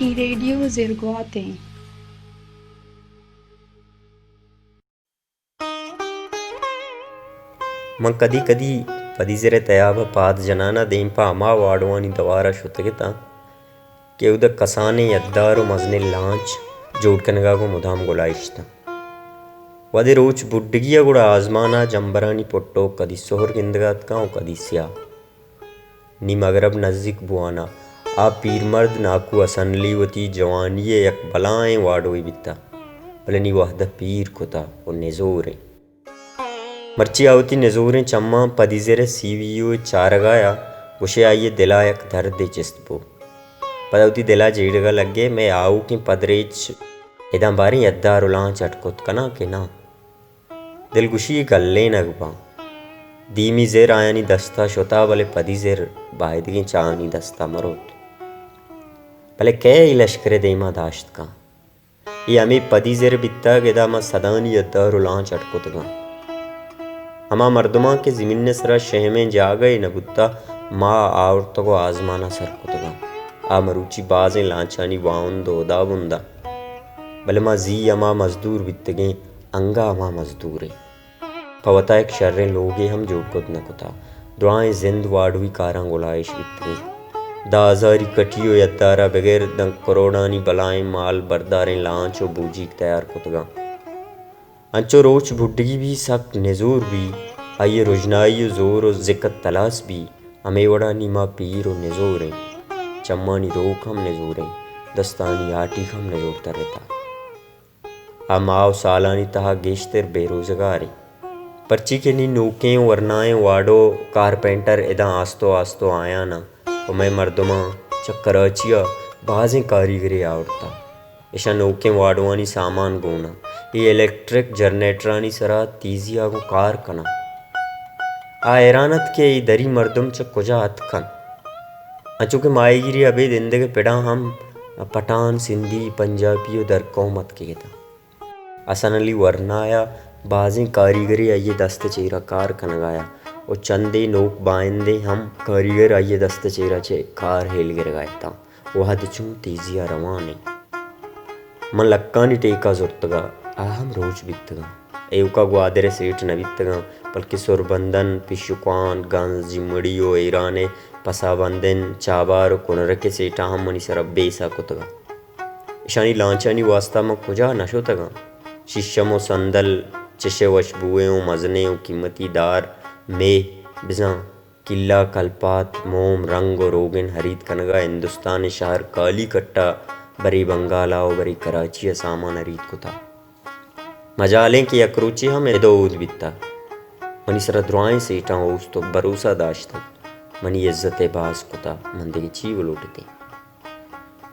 اے ریڈیو زرگوات اِنت۔ من کدی کدی پدیزر ءِ تیاب ءَ پاد جنان ءَ دیم پہ ہما واڈوانی دوار ءَ شتگ اتاں کہ اود ءَ کسانیں یدار ءُ مزنیں لانچ جوڑ کنگ ءَ گوں مدام گلائیش اتاں۔ وہدے روچ بڈگی ءَ گڑا آزمان ءَ جمبرانی پٹوک کدی سہر گندگ ءَ اتکاں ءُ کدی سیاہ۔ نی مگرب نزیک بوان ءَ آ پیرمرد ناکو حسن علی وتی جوانی ءِ یک بلاہیں واڈوے بیتہ، بلے نی وہد ءَ پیر کتہ ءُ نزوریں۔ مرچی آ وتی نزوریں چماں پدیزر ءِ سی وی او ءِ چارگ ءَ یا، گوشے آئی ءِ دل ءَ یک دردے چست بو۔ پدا وتی دل ءَ جیڑگ ءَ لگے، مئے آؤکیں پدریچ اداں باریں یدار ءُ لانچ اڈ کت کناں کہ ناں؟ دلگوشی گلینگ باں۔ دیمی زر آیانی دست ءَ شتہ، بلے پدی زر بایدگیں چہ آہانی دست ءَ مروت۔ بلے کئے اے لشکر ءِ دیم ءَ داشت کن؟ اے ہمے پدی زر بیتگ، ادا ما سدانی یدار ءُ لانچ اڈ کتگاں۔ ہما مردماں کہ زمین ءِ سرا شہمیں جاگہے نہ بوتہ، ما آورتگ ءُ آزمان ءَ سر کتگاں۔ آ مروچی بازیں لانچانی واہند ءُ ہدابند ءَ۔ بلے ما زی ہما مزدور بیتگیں، انگہ ہما مزدوریں۔ پہ وتا یک شریں لوگے ہم جوڑ کت نہ کتہ۔ دراہیں زند واڈوئی کاراں گلائیش بیتگیں۔ دہ ہزاری کٹی ءُ یدار ءَ بگر داں کروڑانی بلاہیں مال برداریں لانچ ءُ بوجیگ تیار کتگاں۔ انچو روچ بڈگی بی، سک نزور بی، آئی ءِ رژنائی ءُ زور ءُ زکت تلاس بی، ہمے وڑا نی ما پیر ءُ نزوریں۔ چمانی روک ہم نزوریں، دستانی ہاٹیگ ہم نزورتر اتہ۔ آ ماہ ءُ سالانی تہا گیشتر بے روزگاریں۔ پرچی کہ نی نوکیں ورنائیں واڈو کارپینٹر اداں آستو آستو آیان اَنت ءُ مئے مردماں چہ کراچی ءَ بازیں کاریگرے آورتہ۔ اشاں نوکیں واڈوانی سامان گون اَنت۔ اے الیکٹرک جنریٹرانی سرا تیزی ءَ گوں کار کن اَنت۔ آ حیران اَت کہ اے دری مردم چہ کجا اتک اَنت۔ انچو کہ ماہیگیری ءَ ابید ایندگہ پڑاں ہم پٹھان، سندھی، پنجابی ءُ درقوم اتکگ اتاں۔ حسن علی ورنا ءَ بازیں کاریگرے آئی ءِ دست ءِ چیرا کار کنگ ءَ اَت ءُ چندے نوک بائندیں ہم کاریگر آئی ءِ دست ءِ چیرا چہ کار ہیل گرگ ءَ اتاں۔ وہد چوں تیزی ءَ روان اِنت۔ من لکانی ٹیکہ زرتگ ءُ آ ہم روچ بیتگ اَنت۔ ایوک ءَ گوادر ءِ سیٹ نہ بیتگ اَنت، بلکیں سربندن، پیشکوان، گنز، جمڑی ءُ ایران ءِ پسابندن، چابہار ءُ کنرک ءِ سیٹاں ہم منی سرا بیسہ کتگ اَنت۔ اشانی لانچانی واستا من کجا نہ شتگ آں۔ شیشم ءُ صندل، چش ءِ وشبوئیں ءُ مزنیں ءُ قیمتی دار، مے، بزاں کلہ، کلپات، موم، رنگ ءُ روگن ہرید کنگ ءَ ہندوستان ءِ شہر کالیکٹ ءَ، برے بنگال ءَ ءُ برے کراچی ءَ سامان ہرید کتہ۔ مجالیں کہ یک روچے ہم اد ءُ اود بیتہ۔ منی سرا دراہیں سیٹاں اوست ءُ بھروسہ داشتگ۔ منی عزت ءَ باز کتہ، من دگہ چی بلوٹتیں؟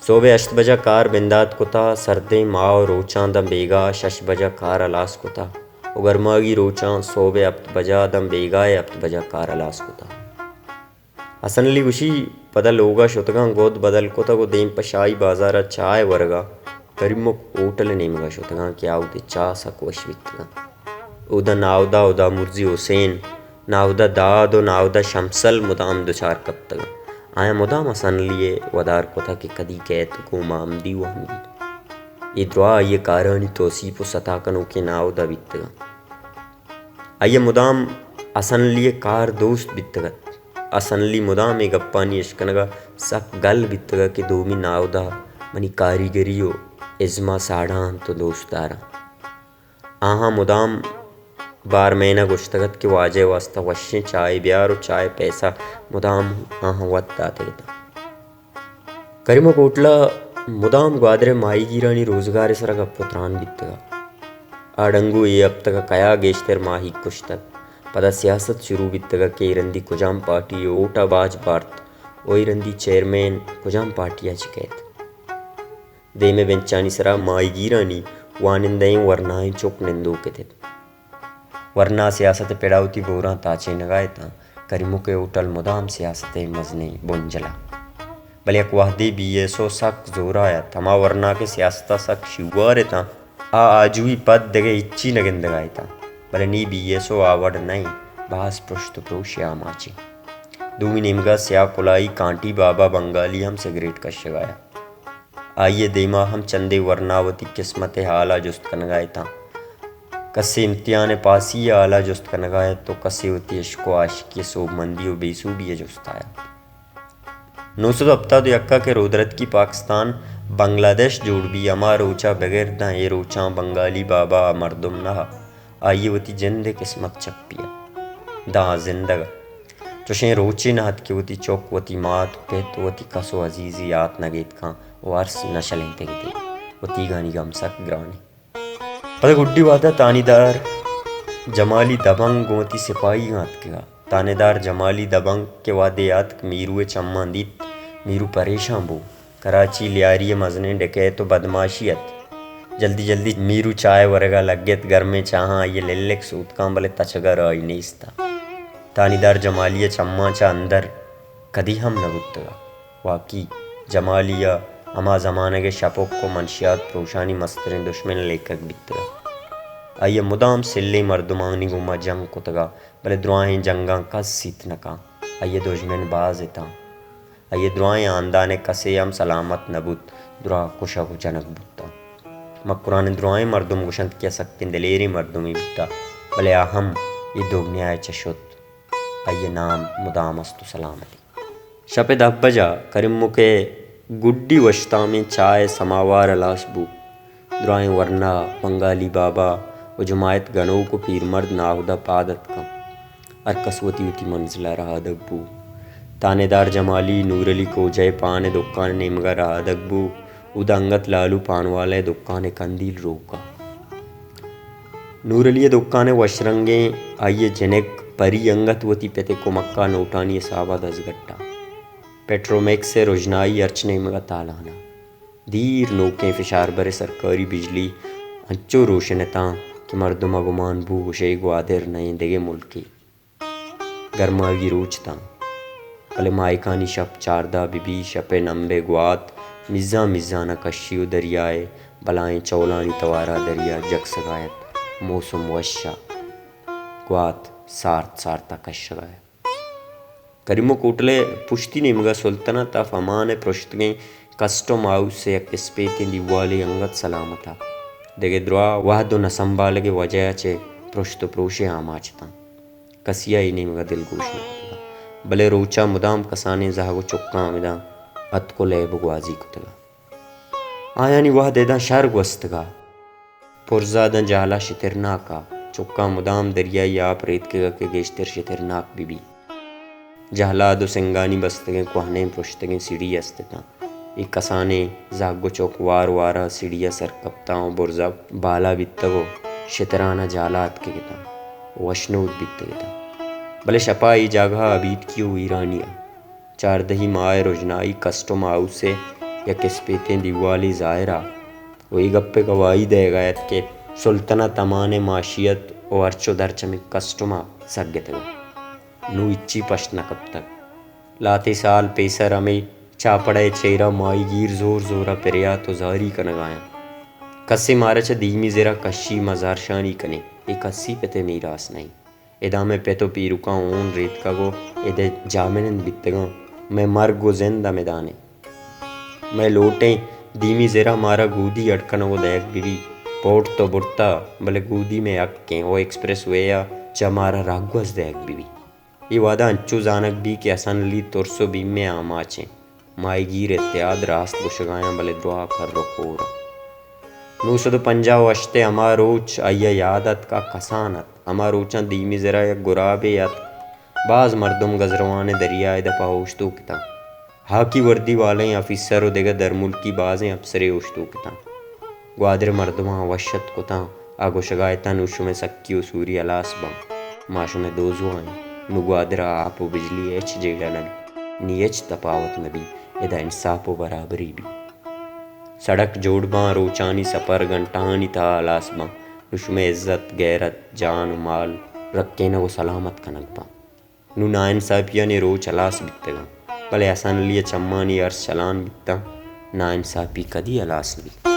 سہب ءَ ہشت بجہ کار بندات کتہ، سردیں ماہ ءُ روچاں داں بیگاہ شش بجہ کار ہلاس کتہ ءُ گرماگی روچاں سہب ءَ ہپت بجہ داں بیگاہ ءَ ہپت بجہ کار ہلاس کتہ۔ حسن علی گوشی، پدا لوگ ءَ شتگاں، گد بدل کتگ ءُ دیم پہ شاہی بازار ءَ چاہ ءِ ورگ ءَ کریمک ہوٹل ءِ نیمگ ءَ شتگاں کہ آ وتی چاہ سک وش بیتگاں۔ اودا ناہدا ہدامرزی حسین، ناہدا داد ءُ ناہدا شمسل مدام دچار کپتگاں۔ آیاں مدام حسن علی ءَ ودار کتہ کہ کدی کئیت گوں ما ہمدی ءُ ہمدی۔ اے دراہ آئی ءِ کارانی توسیپ ءُ ستا کنوکیں ناہدا بیتگاں۔ آئی ءَ مدام حسن علی ءِ کار دوست بیتگ اَت۔ حسن علی مدام اے گپانی اشکنگ ءَ سک گل بیتگ اَت کہ دومی ناہدا منی کاریگری ءُ ازم ءَ ساڑاں اَنت ءُ دوست داراں۔ آہاں مدام بارمین ءَ گوشتگ اَت کہ واجہ ءِ واستا وشیں چاہے بیار ءُ چاہ ءِ پیسہ مدام آہاں وت داتگ اَت۔ کریمک ہوٹل ءَ مدام گوادر ءِ ماہیگیرانی روزگار ءِ سرا گپ ءُ تران بیتگ اَت۔ آ ڈنگو اے ہپتگ ءَ کیا گیشتر ماہیگ کشتگ۔ پدا سیاست شروع بیتگ اَت کہ اے رندی کجام پارٹی ءِ ووٹ ءَ باج بارت ءُ اے رندی چیئرمین کجام پارٹی ءَ چہ کئیت۔ دیم ءِ بنچانی سرا ماہیگیرانی وانندہیں ورنائیں چک نندوک اَت اَت۔ ورنا سیاست ءِ پڑ ءَ وتی بوراں تاچینگ ءَ اتاں۔ کریمک ءِ ہوٹل مدام سیاست ءِ مزنیں بنجل ءَ۔ بلے یک وہدے بی ایس او سک زور ءَ اَت۔ ہما ورنا کہ سیاست ءَ سک شیوار اتاں، آ آجوئی پد دگہ ہچی نہ گندگ ءَ اتاں۔ بلے نی بی ایس او آ وڑ نہ اِنت، باز پرشت ءُ پروش ءِ آماچ اِنت۔ دومی نیمگ ءَ سیاہ کلاہی کانٹی بابا بنگالی ہم سگریٹ کشگ ءَ اَت۔ آئی ءِ دیما ہم چندے ورنا وتی قسمت ءِ حال ءَ جست کنگ ءَ اتاں۔ کسے امتحان ءِ پاسی ءِ حال ءَ جست کنگ ءَ ات ءُ کسے وتی عشق ءُ عاشقی ءِ سوبمندی ءُ بے سوبی ءِ جست ءَ ات۔ نو سد ءُ ہپتاد ءُ یک ءَ کہ رودرتکی پاکستان بنگلہ دیش جوڑ بی، ہما روچ ءَ بگر داں اے روچاں بنگالی بابا ءَ مردم نہ ات، آئی ءِ وتی جند ءِ قسمت چپی ات۔ داں آ زندگ ات۔ چوشیں روچے نہ ات کہ وتی چک، وتی مات، پت، وتی کس ءُ عزیزے یات نہ گیتکاں ءُ ارس نہ شلینتگیت۔ وتیگانی گم سک گران انت۔ پدا گڈی وہدا تانیدار جمالی دبنگ گوں وتی سپاہیگاں اتکگا۔ تانیدار جمالی دبنگ کہ وہدے اتک، میرو ءِ چماں دیت، میرو پریشان بو۔ کراچی لیاری ءِ مزنیں ڈکیت ءُ بدماشے ات۔ جلدی جلدی میرو چاہ ءِ ورگا لگت، گرمیں چاہاں آئی ءِ للک سوتکاں، بلے تچگا راہی نیست ات۔ تانیدار جمالی ءِ چماں چہ اندر کدی ہم نہ بوتگ ات۔ واقعی جمالی ءَ ہما زمانگ ءِ شپک ءُ منشیات پروشانی مستریں دشمن لیکگ بیتگ ات۔ آئی ءَ مدام سلیں مردمانی گوما جنگ کتگ ات، بلے دراہیں جنگاں کس سیت نہ کن۔ آئی ءِ دژمن باز اتاں۔ آئی ءِ دراہیں ہاندان ءِ کسے ہم سلامت نہ بوت، دراہ کشگ ءُ جنگ بوتاں۔ مکران ءِ دراہیں مردم گوشنت کہ آ سکیں دلیریں مردمے بوتا، بلے آ ہم اے دگنیا ءَ چہ شت۔ آئی ءِ نام مدام است ءُ سلامت انت۔ شپ ءِ دہ بجا کریمک ءِ گڈی وشتامیں چاہ ءِ سماوار ہلاس بو۔ دراہیں ورنا، بنگالی بابا ءُ جماعت گنوک ءُ پیرمرد ناہدا پاد اتکاں۔ ہر کس وتی وتی منزل ءَ رہادگ بو۔ تانیدار جمالی نورعلی کوجہ ءِ پان ءِ دکان ءِ نیمگا رہادگ بو۔ اودا انگت لالو پانوالہ ءِ دکان ءِ کندیل روکا۔ نورعلی ءِ دکان ءِ وشرنگیں آئی ءِ جنک پری انگت وتی پت ءِ کمکا نوٹانی حسابا دزگٹا۔ پیٹرومیکس ءِ رژنائی ہرچ نیمگا تالان ات۔ دیر نوکیں فشاربر ءِ سرکاری بجلی انچو روشن اتاں کہ مردم ءَ گمان بو گوشئے گوادر نہ ایں دگہ ملکے۔ گرماگی روچ اتاں، بلے ماہکانی شپ چاردہ بہ بی، شپ ءِ نمب ءِ گوات مزان مزان ءَ کشی ءُ دریا ءِ بلاہیں چولانی توارا دریا جکسگا ات۔ موسم وش ات، گوات سارت سارت ءَ کشگا ات۔ کریمک ہوٹل ءِ پشتی نیمگا سلطنت آف عمان ءِ پرشتگیں کسٹم ہاؤس ءِ یک اسپیتیں دیوالے انگت سلامت ات، دگہ دراہ وہد ءُ نہ سنبھالگ ءِ وجہ ءَ چہ پرشت ءُ پروش ءِ آماچ اتاں۔ کسی ءَ اے نیمگا دلگوش نہ کتگ ات، بلے روچ ءَ مدام کسانیں زہگ ءُ چکاں ہمداں اتک ءُ لیب ءُ گوازی کتگ ات۔ آیانی وہد ادا شر گوستگ ات۔ برزا داں جہلا شترناک ات۔ چکاں مدام دریائی آپ ریتکگ ات کہ گیشتر شترناک بہ بیت۔ جہلا دو سنگانی بستگیں کوہنیں پرشتگیں سیڑھی است اتاں۔ اے کسانیں زہگ ءُ چک وار وارا سیڑھی ءَ سر کپتاں ءُ برزا بالا بیتگ ءُ شتران ءَ جہلا اتکگ اتاں ءُ وشنود بیتگ اتاں۔ بلے شپا اے جاگہ ابیتکی ءُ ویرانی ات۔ چاردہی ماہ ءِ رژنائی کسٹم ہاؤس ءِ یک اسپیتیں دیوالے ظاہر ات ءُ اے گپ ءِ گواہی دئیگا ات کہ سلطنت عمان ءِ معاشیت ءُ ہرچ ءُ درچ ہمے کسٹم ءَ سگتگ ات۔ نوں ہچی پشت نہ کپتگ۔ لہتے سال پیسر ہمے چاپڑ ءِ چیرا ماہیگیر زور زورا پریات ءُ زاری کنگا انت۔ کسے مارا چہ دیمی زرا کشی، ما زہرشانی کنیں، اے کسی پت ءِ میراث نہ انت۔ ادا مئے پت ءُ پیرکاں ہون ریتکگ ءُ ادءِ جاہمنند بیتگاں۔ مئے مرگ ءُ زند ہمدان انت۔ مئے لوٹیں دیمی زرا مارا گودی اڈ کنگ ءُ دئیگ بہ بیت۔ پوٹ تو برتہ، بلے گودی مئے حق انت ءُ ایکسپریس وے ءَ چہ مارا راہگوز دئیگ بہ بیت۔ اے وہدا انچو زانگ بیت کہ حسن علی ترس ءُ بیم ءِ آماچ انت۔ ماہیگیر اتحاد راست گوشگایاں، بلے دراہ کر ءُ کور انت۔ نو سد ءُ پنجاہ ءُ ہشت ءِ ہما روچ آئی ءَ یاد اتک، آ کسان ات۔ ہما روچاں دیمی زرا یک گرابے اتک۔ باز مردم گزروان ءِ دریا ءِ دپ ءَ اوشتوک اتاں۔ ہاکی وردی والیں آفیسر ءُ دگہ درملکی بازیں اپسرے اوشتوک اتاں۔ گوادر ءِ مردماں وش اتک کتاں۔ آ گوشگا اتاں، نوں شمئے سکی ءُ سوری ہلاس باں۔ ما شمئے دوزواہ ایں۔ نوں گوادر ءَ آپ ءُ بجلی ءِ ہچ جیڑہ نہ بیت، نی ہچ تپاوت نہ بیت۔ ادا انصاف ءُ برابری بیت۔ سڑک جوڑ باں، روچانی سپر گھنٹہانی تہا ہلاس باں۔ نوں شمئے عزت، غیرت، جان ءُ مال رکینگ ءُ سلامت کنگ باں۔ نوں ناانصافیانی روچ ہلاس بیتگاں، بلے حسن علی ءِ چمانی ارس چلان بیتاں۔ ناانصافی کدی ہلاس نہ بیت۔